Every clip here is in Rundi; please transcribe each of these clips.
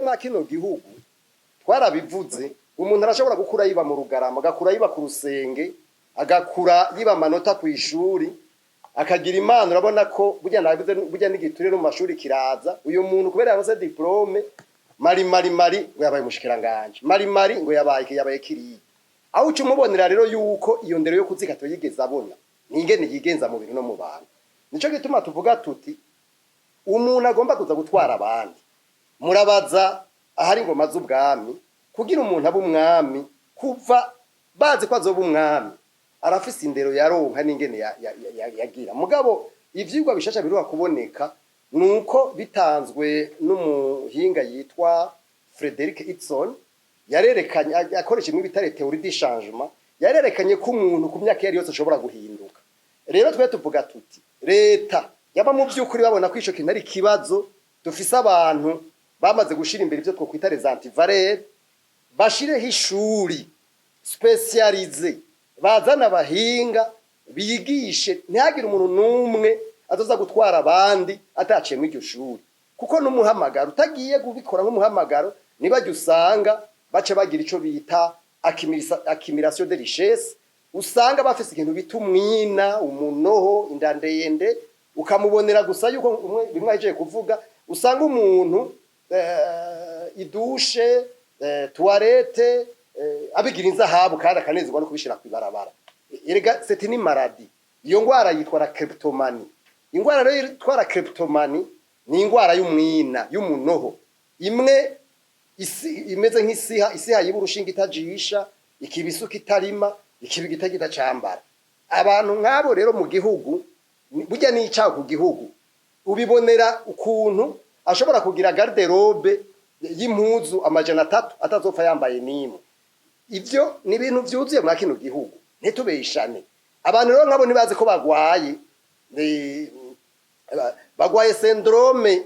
Mwa kino gihugu twarabivuze, umuntu arashobora gukura yiba mu Rugarama, agakura yiba ku rusenge, agakura yiba amanota ku ishuri, akagira Imana. Urabona ko burya nabivuze, burya n'igiturire no mu mashuri kiraza. Uyu muntu kubera yaronse diplôme, mari mari mari ngo yabaye umushikiranganje, mari mari ngo yabaye iki, yabaye kiriya. Aho uca umubonera rero yuko iyo ndero yo kuzika toyigeze abona, ningene yigenza mu bintu no mu bantu. Nico gituma tuvuga tuti umuntu agomba kuza gutwara abandi, murabaza ahari ingoma z'ubwami, kugira umuntu abe umwami, kuva bazi ko azoba umwami, arafise indero yaronka n'ingene yagira. Mugabo ivyigwa bishasha biruha kuboneka nuko bitanzwe n'umuhinga yitwa Frederick Itson, yarerekanye akoresha imwe bita théorie du changement, yarerekanye ko umuntu ku myaka iyo ari yose ashobora guhinduka. Rero twe tuvuga tuti leta yaba mu by'ukuri babona ko ico kintu ari ikibazo dufise, abantu bamaze gushira imbere ivyo twokwita les antivaleurs, bashireho ishuri spécialisé, bazana abahinga bigishe, ntihagire umuntu n'umwe azoza gutwara abandi ataciye muri iryo shuri, kuko n'umuhamagaro utagiye kubikora nk'umuhamagaro, nibajya usanga baca bagira ico bita accumulation de richesse. Usanga bafise ikintu bita umwina, umunoho, inda ndende. Ukamubonera gusa yuko umwe bimwe ahejeje kuvuga, usanga umuntu idushe, toilette, abigira inzahabu kandi akanezerwa no kubishira kwibarabara. Erega c'est une maladie. Iyo ngwara yitwa la kleptomanie. Ingwara rero yitwa la kleptomanie ni ingwara y'umwina, y'umunoho, imwe isi imeze nk'isiha, isiha yiba urushinga itajisha, ikiba isuka itarima, ikiba igitagita cambara. Abantu nk'abo rero mu gihugu burya ni icaha ku gihugu. Ubibonera ukuntu ashobora kugira garde-robe y'impuzu 300 atazopfa yambaye n'imwe. Ivyo ni ibintu vyuzuye mwa kino gihugu, ntitubeshane. Abantu rero nk'abo ntibazi ko bagwaye, bagwaye syndrome,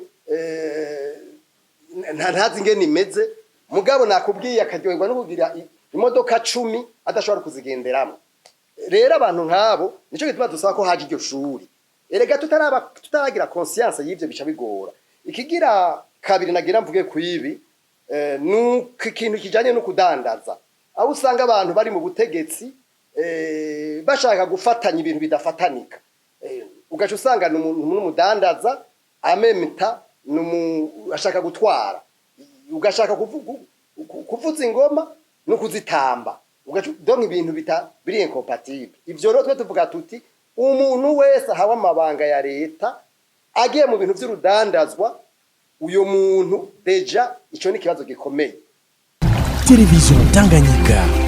ntazi ingene imeze. Mugabo nakubwiye, akaryoherwa no kugira imodoka 10 adashobora kuzigenderamo. Rero abantu nk'abo nico gituma dusaba ko haje iryo shuri. Erega tutaraba, tutaragira conscience y'ivyo, bica bigora. Ikigira kabiri nagira mvuge ku ibi, nuko ikintu kijanye no kudandaza, aho usanga abantu bari mu butegetsi bashaka gufatanya ibintu bidafatanika, ugaca usanga ni umuntu n'umudandaza amemta ashaka gutwara, ugashaka kuvuza ingoma no kuzitamba, ugaca donc ibintu bita biri incompatible. Ivyo rero twe tuvuga tuti umuntu wese ahawe amabanga ya leta agiye mu bintu vy'urudandazwa, uyo muntu déjà ico ni ikibazo gikomeye. Télévision Tanganyika.